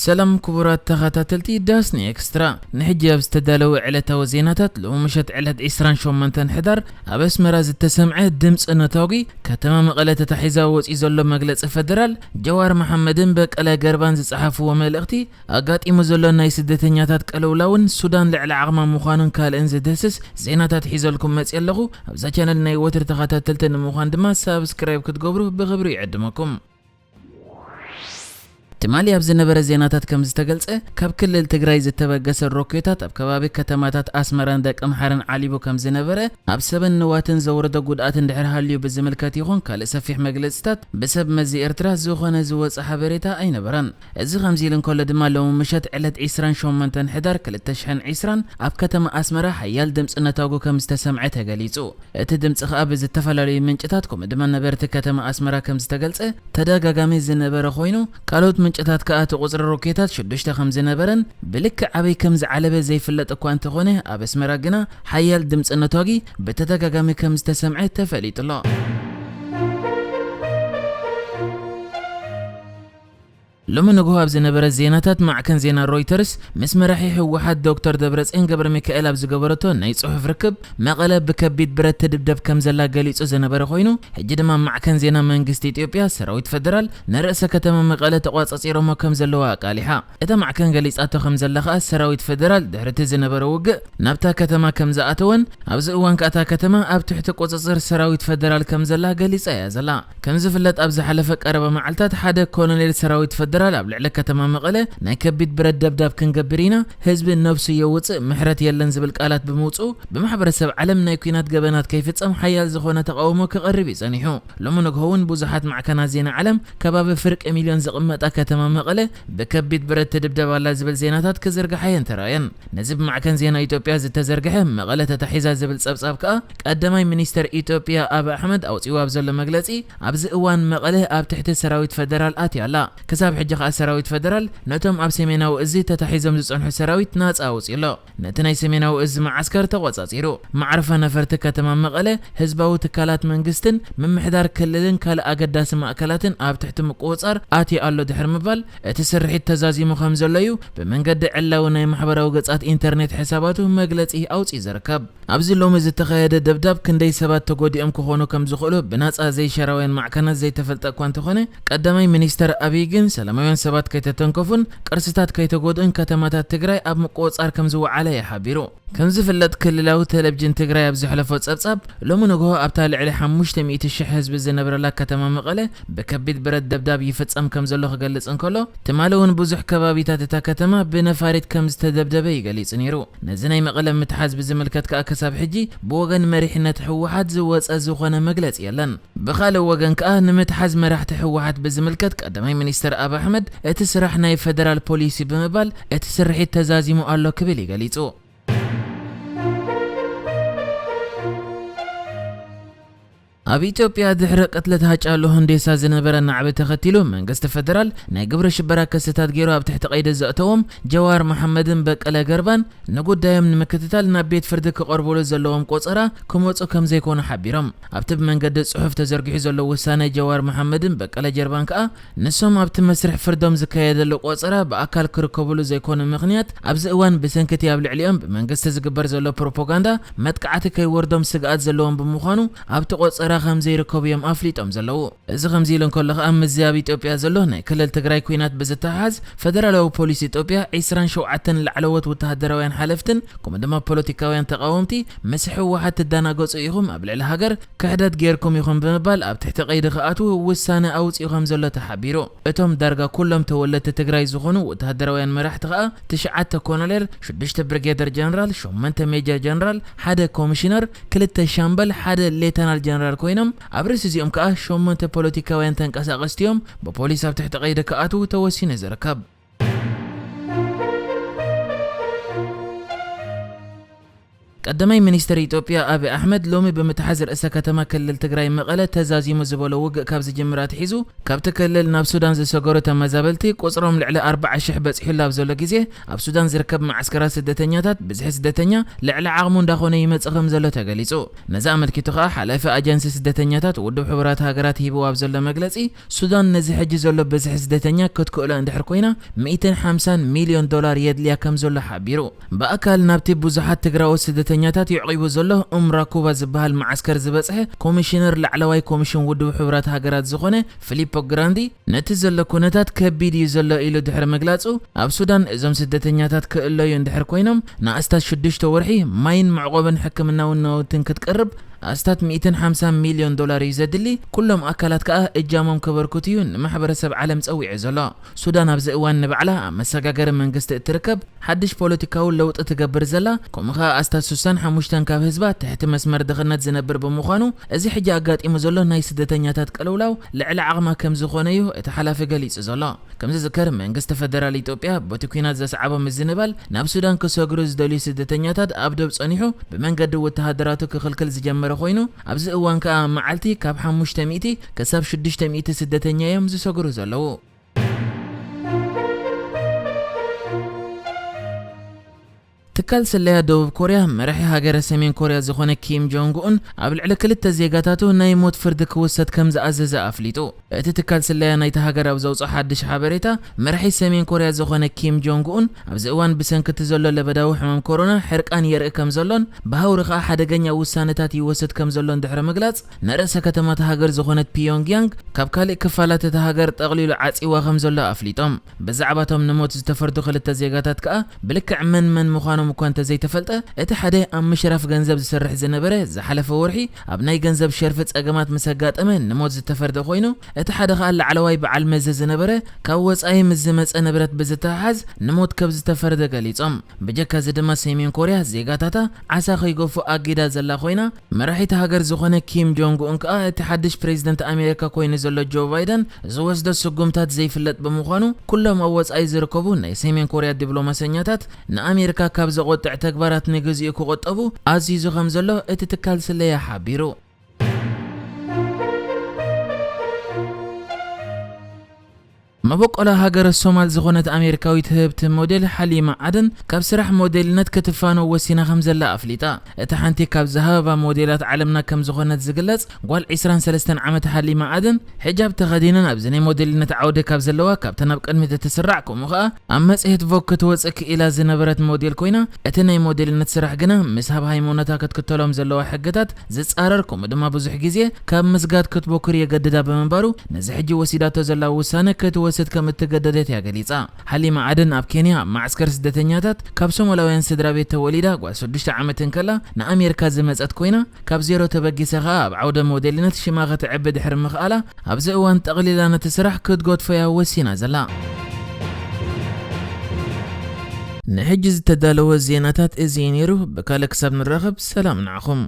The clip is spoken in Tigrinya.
ሰላም ክቡራት ተኸታተልቲ ዳስኒ ኤክስትራ፣ ንሕጂ ኣብ ዝተዳለወ ዕለታዊ ዜናታት፣ ሎሚ ምሸት ዕለት ዕስራን ሸሞንተን ሕዳር ኣብ ኣስመራ ዝተሰምዐ ድምፂ ነታጒ፣ ከተማ መቐለ ተታሒዛ ወፂኡ ዘሎ መግለፂ ፈደራል፣ ጀዋር መሓመድን በቀለ ገርባን ዝፀሓፍዎ መልእኽቲ፣ ኣጋጢሙ ዘሎ ናይ ስደተኛታት ቅልውላውን ሱዳን ልዕሊ ዓቕማ ምዃኑን ካልእን ዝድህስስ ዜናታት ሒዘልኩም መፅእ ኣለኹ። ኣብዛ ቻነል ናይ ወትሪ ተኸታተልቲ ንምዃን ድማ ሳብስክራይብ ክትገብሩ ብኽብሪ ይዕድመኩም። ትማሊ ኣብ ዝነበረ ዜናታት ከም ዝተገልጸ፣ ካብ ክልል ትግራይ ዝተበገሰ ሮኬታት ኣብ ከባቢ ከተማታት ኣስመራን ደቀምሓረን ዓሊቡ ከም ዝነበረ፣ ኣብ ሰብን ንዋትን ዘውረዶ ጉድኣት እንድሕር ሃልዩ ብዝምልከት ይኹን ካልእ ሰፊሕ መግለጽታት ብሰብ መዚ ኤርትራ ዝኾነ ዝወጸ ሓበሬታ ኣይነበረን። እዚ ከምዚ ኢሉ እንከሎ ድማ፣ ሎሚ ምሸት ዕለት ዕስራን ሸሞንተን ሕዳር ክልተ ሽሕን ዕስራን ኣብ ከተማ ኣስመራ ሓያል ድምጺ ነታጉ ከም ዝተሰምዐ ተገሊጹ። እቲ ድምጺ ከኣ ብዝተፈላለዩ ምንጭታት፣ ከምኡ ድማ ነበርቲ ከተማ ኣስመራ ከም ዝተገልጸ፣ ተደጋጋሚ ዝነበረ ኮይኑ፣ ካልኦት ምንጭታት ከኣ እቲ ቁጽሪ ሮኬታት ሽዱሽተ ከም ዝነበረን ብልክዕ ኣበይ ከም ዝዓለበ ዘይፍለጥ እኳ እንተኾነ፣ ኣብ ኣስመራ ግና ሓያል ድምጺ ነታጊ ብተደጋጋሚ ከም ዝተሰምዐ ተፈሊጡ ኣሎ። ሎሚ ንግሆ ኣብ ዝነበረ ዜናታት፣ ማዕከን ዜና ሮይተርስ ምስ መራሒ ህወሓት ዶክተር ደብረጽዮን ገብረሚካኤል ኣብ ዝገበረቶ ናይ ጽሑፍ ርክብ፣ መቐለ ብከቢድ ብረት ትድብደብ ከም ዘላ ገሊጹ ዝነበረ ኮይኑ፣ ሕጂ ድማ ማዕከን ዜና መንግስቲ ኢትዮጵያ፣ ሰራዊት ፈደራል ንርእሰ ከተማ መቐለ ተቋጻጺሮሞ ከም ዘለዋ ኣቃሊሓ። እታ ማዕከን ገሊጻቶ ከም ዘላ ከኣ፣ ሰራዊት ፈደራል ድሕሪ እቲ ዝነበረ ውግእ ናብታ ከተማ ከም ዝኣተወን፣ ኣብዚ እዋን ከኣ እታ ከተማ ኣብ ትሕቲ ቁጽጽር ሰራዊት ፈደራል ከም ዘላ ገሊጻ እያ ዘላ። ከም ዝፍለጥ፣ ኣብ ዝሓለፈ ቀረባ መዓልታት ሓደ ኮሎኔል ሰራዊት ፈደራል ኣብ ልዕሊ ከተማ መቐለ ናይ ከቢድ ብረት ደብዳብ ክንገብር ኢና፣ ህዝቢ ነብሱ የውጽእ፣ ምሕረት የለን ዝብል ቃላት ብምውጽኡ፣ ብማሕበረሰብ ዓለም ናይ ኲናት ገበናት ከይፍጸም ሓያል ዝኾነ ተቓውሞ ክቐርብ እዩ ጸኒሑ። ሎሚ ንግሆ እውን ብዙሓት ማዕከናት ዜና ዓለም፣ ከባቢ ፍርቂ ሚልዮን ዝቕመጣ ከተማ መቐለ ብከቢድ ብረት ትድብደብ ኣላ ዝብል ዜናታት ክዝርግሓ እየን ተራእየን። ነዚ ብማዕከን ዜና ኢትዮጵያ ዝተዘርግሐ መቐለ ተታሒዛ ዝብል ጸብጻብ ከኣ፣ ቀዳማይ ሚኒስተር ኢትዮጵያ ኣብይ ኣሕመድ ኣውጺኡ ኣብ ዘሎ መግለጺ፣ ኣብዚ እዋን መቐለ ኣብ ትሕቲ ሰራዊት ፈደራል ኣትያ ኣላ። ክሳብ ሕጂ ከኣ ሰራዊት ፈደራል ነቶም ኣብ ሰሜናዊ እዚ ተታሒዞም ዝጸንሑ ሰራዊት ናጻ ኣውጺኡ ኣሎ። ነቲ ናይ ሰሜናዊ እዚ መዓስከር ተቖጻጺሩ። መዕርፎ ነፈርቲ ከተማ መቐለ፣ ህዝባዊ ትካላት መንግስትን ምምሕዳር ክልልን ካልእ ኣገዳሲ ማእከላትን ኣብ ትሕቲ ምቁጽጻር ኣትዩ ኣሎ ድሕሪ ምባል፣ እቲ ስርሒት ተዛዚሙ ከም ዘሎ እዩ ብመንገዲ ዕላዊ ናይ ማሕበራዊ ገጻት ኢንተርኔት ሕሳባቱ መግለጺ ኣውጺኡ ዝርከብ። ኣብዚ ሎሚ ዝተኻየደ ደብዳብ ክንደይ ሰባት ተጎዲኦም ክኾኑ ከም ዝኽእሉ ብናጻ ዘይሻራውያን ማዕከናት ዘይተፈልጠ እኳ እንተኾነ፣ ቀዳማይ ሚኒስተር ኣብይ ግን ሰላማውያን ሰባት ከይተተንከፉን ቅርስታት ከይተጎድኡን ከተማታት ትግራይ ኣብ ምቁጽጻር ከም ዝወዓለ እዩ ሓቢሩ። ከም ዝፍለጥ፣ ክልላዊ ቴሌቪዥን ትግራይ ኣብ ዘሕለፎ ጸብጻብ፣ ሎሚ ንግሆ ኣብታ ልዕሊ ሓሙሽተ ሚእቲ ሽሕ ህዝቢ ዝነብረላ ከተማ መቐለ ብከቢድ ብረት ደብዳብ ይፍጸም ከም ዘሎ ክገልጽ እንከሎ፣ ትማሊ እውን ብዙሕ ከባቢታት እታ ከተማ ብነፋሪት ከም ዝተደብደበ እዩ ገሊጹ ነይሩ። ነዚ ናይ መቐለ ምትሓዝ ብዝምልከት ከኣ፣ ክሳብ ሕጂ ብወገን መሪሕነት ህወሓት ዝወጸ ዝኾነ መግለጺ የለን። ብኻልእ ወገን ከኣ፣ ንምትሓዝ መራሕቲ ህወሓት ብዝምልከት ቀዳማይ ሚኒስተር ኣብይ ኣሕመድ፣ እቲ ስራሕ ናይ ፈደራል ፖሊሲ ብምባል፣ እቲ ስርሒት ተዛዚሙ ኣሎ ክብል እዩ ገሊጹ። ኣብ ኢትዮጵያ፣ ድሕሪ ቅትለት ሃጫሉ ሁንዴሳ ዝነበረ ናዕቢ ተኸቲሉ፣ መንግስቲ ፈደራል ናይ ግብረ ሽበራ ክስታት ገይሩ ኣብ ትሕቲ ቀይዲ ዘእተዎም ጀዋር መሓመድን በቀለ ገርባን፣ ንጉዳዮም ንምክትታል ናብ ቤት ፍርዲ ክቐርቡሉ ዘለዎም ቆጸራ ክመጹ ከም ዘይኮኑ ሓቢሮም። ኣብቲ ብመንገዲ ጽሑፍ ተዘርጊሑ ዘሎ ውሳነ፣ ጀዋር መሓመድን በቀለ ገርባን ከኣ፣ ንሶም ኣብቲ መስርሕ ፍርዶም ዝካየደሉ ቆጸራ ብኣካል ክርከቡሉ ዘይኮነ ምኽንያት፣ ኣብዚ እዋን ብሰንኪ እቲ ኣብ ልዕሊኦም ብመንግስቲ ዝግበር ዘሎ ፕሮፓጋንዳ መጥቃዕቲ ከይወርዶም ስግኣት ዘለዎም ብምዃኑ፣ ኣብቲ ቆጸራ ከም ዘይርከቡ እዮም ኣፍሊጦም ዘለዉ። እዚ ከምዚ ኢሉ እንከሎ ከኣ፣ ምስዚ ኣብ ኢትዮጵያ ዘሎ ናይ ክልል ትግራይ ኲናት ብዝተሓሓዝ፣ ፈደራላዊ ፖሊስ ኢትዮጵያ፣ ዕስራን ሸውዓተን ላዕለዎት ወተሃደራውያን ሓለፍትን ከምኡ ድማ ፖለቲካውያን ተቓወምቲ፣ ምስ ህወሓት ትደናገጹ ኢኹም፣ ኣብ ልዕሊ ሃገር ክሕደት ጌርኩም ኢኹም ብምባል ኣብ ትሕቲ ቀይዲ ክኣትዉ ውሳነ ኣውጺኡ ከም ዘሎ ተሓቢሩ። እቶም ዳርጋ ኩሎም ተወለድቲ ትግራይ ዝኾኑ ወተሃደራውያን መራሕቲ ከኣ፣ ትሽዓተ ኮሎኔል፣ ሽዱሽተ ብሪጌደር ጀነራል፣ ሸሞንተ ሜጀር ጀነራል፣ ሓደ ኮሚሽነር፣ ክልተ ሻምበል፣ ሓደ ሌተናል ጀነራል ኮይኖም፣ ኣብ ርእሲ እዚኦም ከኣ ሸሞንተ ፖለቲካውያን ተንቀሳቐስቲ እዮም ብፖሊስ ኣብ ትሕቲ ቀይዲ ክኣትዉ ተወሲኑ ዝርከብ። ቀዳማይ ሚኒስትር ኢትዮጵያ ኣብይ ኣሕመድ ሎሚ ብምትሓዝ ርእሰ ከተማ ክልል ትግራይ መቐለ ተዛዚሙ ዝበሎ ውግእ ካብ ዝጅምር ኣትሒዙ፣ ካብቲ ክልል ናብ ሱዳን ዝሰገሩ ተመዛበልቲ ቁፅሮም ልዕሊ ኣርባዓ ሽሕ በፂሑሉ ኣብ ዘሎ ግዜ፣ ኣብ ሱዳን ዝርከብ መዓስከራት ስደተኛታት ብዝሒ ስደተኛ ልዕሊ ዓቕሙ እንዳኾነ ይመፅእ ከም ዘሎ ተገሊፁ። ነዚ ኣመልኪቱ ከዓ ሓላፊ ኣጀንሲ ስደተኛታት ውድብ ሕቡራት ሃገራት ሂብዎ ኣብ ዘሎ መግለፂ፣ ሱዳን ነዚ ሕጂ ዘሎ ብዝሒ ስደተኛ ክትክእሎ እንድሕር ኮይና፣ ሚእትን ሓምሳን ሚልዮን ዶላር የድልያ ከም ዘሎ ሓቢሩ። ብኣካል ናብቲ ብዙሓት ትግራዎት ስደተኛታት የዕቂቡ ዘሎ ኡምራኩባ ዝበሃል መዓስከር ዝበጽሐ ኮሚሽነር ላዕለዋይ ኮሚሽን ውድብ ሕቡራት ሃገራት ዝኾነ ፊሊፖ ግራንዲ፣ ነቲ ዘሎ ኩነታት ከቢድ እዩ ዘሎ ኢሉ ድሕሪ ምግላጹ፣ ኣብ ሱዳን እዞም ስደተኛታት ክእለዩ እንድሕር ኮይኖም ንኣስታት ሽዱሽተ ወርሒ ማይን መዕቆብን ሕክምናዊ ናውትን ክትቀርብ ኣስታት ሚእትን ሓምሳን ሚልዮን ዶላር እዩ ዘድሊ። ኩሎም ኣካላት ከኣ እጃሞም ከበርክቱ እዩ ንማሕበረሰብ ዓለም ጸዊዑ ዘሎ። ሱዳን ኣብዚ እዋን ንባዕላ ኣብ መሰጋገሪ መንግስቲ እትርከብ፣ ሓድሽ ፖለቲካዊ ለውጢ ትገብር ዘላ፣ ከምኡ ኸኣ ኣስታት ሱሳን ሓሙሽተን ካብ ህዝባ ትሕቲ መስመር ድኽነት ዝነብር ብምዃኑ፣ እዚ ሕጂ ኣጋጢሙ ዘሎ ናይ ስደተኛታት ቅልውላው ልዕሊ ዓቕማ ከም ዝኾነ እዩ እቲ ሓላፊ ገሊጹ ዘሎ። ከም ዝዝከር፣ መንግስቲ ፈደራል ኢትዮጵያ በቲ ኲናት ዘስዓቦ ምዝንባል ናብ ሱዳን ክሰግሩ ዝደልዩ ስደተኛታት ኣብ ዶብ ጸኒሑ ብመንገዲ ወተሃደራቱ ክኽልክል ዝጀመረ ኮይኑ፣ ኣብዚ እዋን ከኣ መዓልቲ ካብ ሓሙሽተ ሚእቲ ክሳብ ሽዱሽተ ሚእቲ ስደተኛ እዮም ዝሰግሩ ዘለዉ። ትካል ስለያ ደቡብ ኮርያ መራሒ ሃገረ ሰሜን ኮርያ ዝኾነ ኪም ጆንግ ኡን ኣብ ልዕሊ ክልተ ዜጋታቱ ናይ ሞት ፍርዲ ክውሰድ ከም ዝኣዘዘ ኣፍሊጡ። እቲ ትካል ስለያ ናይቲ ሃገር ኣብ ዘውፅኦ ሓድሽ ሓበሬታ፣ መራሒ ሰሜን ኮርያ ዝኾነ ኪም ጆንግ ኡን ኣብዚ እዋን ብሰንኪ እቲ ዘሎ ለበዳዊ ሕማም ኮሮና ሕርቃን የርኢ ከም ዘሎን ብሃውሪ ኸኣ ሓደገኛ ውሳነታት ይወስድ ከም ዘሎን ድሕሪ ምግላጽ፣ ንርእሰ ከተማ እታ ሃገር ዝኾነት ፒዮንግያንግ ካብ ካልእ ክፋላት እታ ሃገር ጠቕሊሉ ዓጺዋ ከም ዘሎ ኣፍሊጦም። ብዛዕባቶም ንሞት ዝተፈርዱ ክልተ ዜጋታት ከኣ ብልክዕ መን መን ምዃኖም እኳ እንተዘይተፈልጠ፣ እቲ ሓደ ኣብ ምሽራፍ ገንዘብ ዝሰርሕ ዝነበረ ዝሓለፈ ወርሒ ኣብ ናይ ገንዘብ ሸርፊ ጸገማት ምስ ኣጋጠመ ንሞት ዝተፈርደ ኮይኑ፣ እቲ ሓደ ከኣ ላዕለዋይ በዓል መዚ ዝነበረ ካብ ወጻኢ ምስ ዝመጸ ንብረት ብዝተሓሓዝ ንሞት ከም ዝተፈርደ ገሊጾም። ብጀካ እዚ ድማ ሰሜን ኮርያ ዜጋታታ ዓሳ ከይገፉ ኣጊዳ ዘላ ኮይና፣ መራሒት ሃገር ዝኾነ ኪም ጆንግ ኡን ከኣ እቲ ሓድሽ ፕሬዝደንት ኣሜሪካ ኮይኑ ዘሎ ጆ ባይደን ዝወስዶ ስጉምታት ዘይፍለጥ ብምዃኑ፣ ኩሎም ኣብ ወጻኢ ዝርከቡ ናይ ሰሜን ኮርያ ዲፕሎማሰኛታት ንኣሜሪካ ካብ ዘቖጥዕ ተግባራት ንግዚኡ ክቑጠቡ ኣዚዙ ከም ዘሎ እቲ ትካል ስለያ ሓቢሩ። መበቆላ ሃገረ ሶማል ዝኾነት ኣሜሪካዊት ህብቲ ሞዴል ሓሊማ ዓደን ካብ ስራሕ ሞዴልነት ክትፋኖ ወሲና ከም ዘላ ኣፍሊጣ። እታ ሓንቲ ካብ ዝሃባ ሞዴላት ዓለምና ከም ዝኾነት ዝግለጽ ጓል ዒስራን ሰለስተን ዓመት ሓሊማ ዓደን፣ ሒጃብ ተኸዲነን ኣብዚ ናይ ሞዴልነት ዓውዲ ካብ ዘለዋ፣ ካብተን ኣብ ቅድሚት እትስራዕ፣ ከምኡ ኸኣ ኣብ መጽሔት ቮግ ክትወጽእ ክኢላ ዝነበረት ሞዴል ኮይና፣ እቲ ናይ ሞዴልነት ስራሕ ግና ምስ ኣብ ሃይማኖታ ክትክተሎም ዘለዋ ሕግታት ዝጻረር፣ ከምኡ ድማ ብዙሕ ግዜ ካብ ምስጋድ ክትቦክር የገድዳ ብምንባሩ፣ ነዚ ሕጂ ወሲዳቶ ዘላ ውሳነ ክትወስድ ከም እትገደደት እያ ገሊጻ። ሓሊማ ዓደን ኣብ ኬንያ ኣብ ማዕስከር ስደተኛታት ካብ ሶማላውያን ስድራ ቤት ተወሊዳ ጓል ሽዱሽተ ዓመት እንከላ ንኣሜሪካ ዝመጸት ኮይና፣ ካብ ዜሮ ተበጊሳ ኸኣ ኣብ ዓውደ ሞዴልነት ሽማ ከተዕቢ ድሕሪ ምኽኣላ፣ ኣብዚ እዋን ጠቕሊላ ነቲ ስራሕ ክትገድፎ እያ ወሲና ዘላ። ንሕጂ ዝተዳለወ ዜናታት እዚ እዩ ነይሩ። ብካልእ ክሳብ ንራኸብ ሰላም ንዓኹም።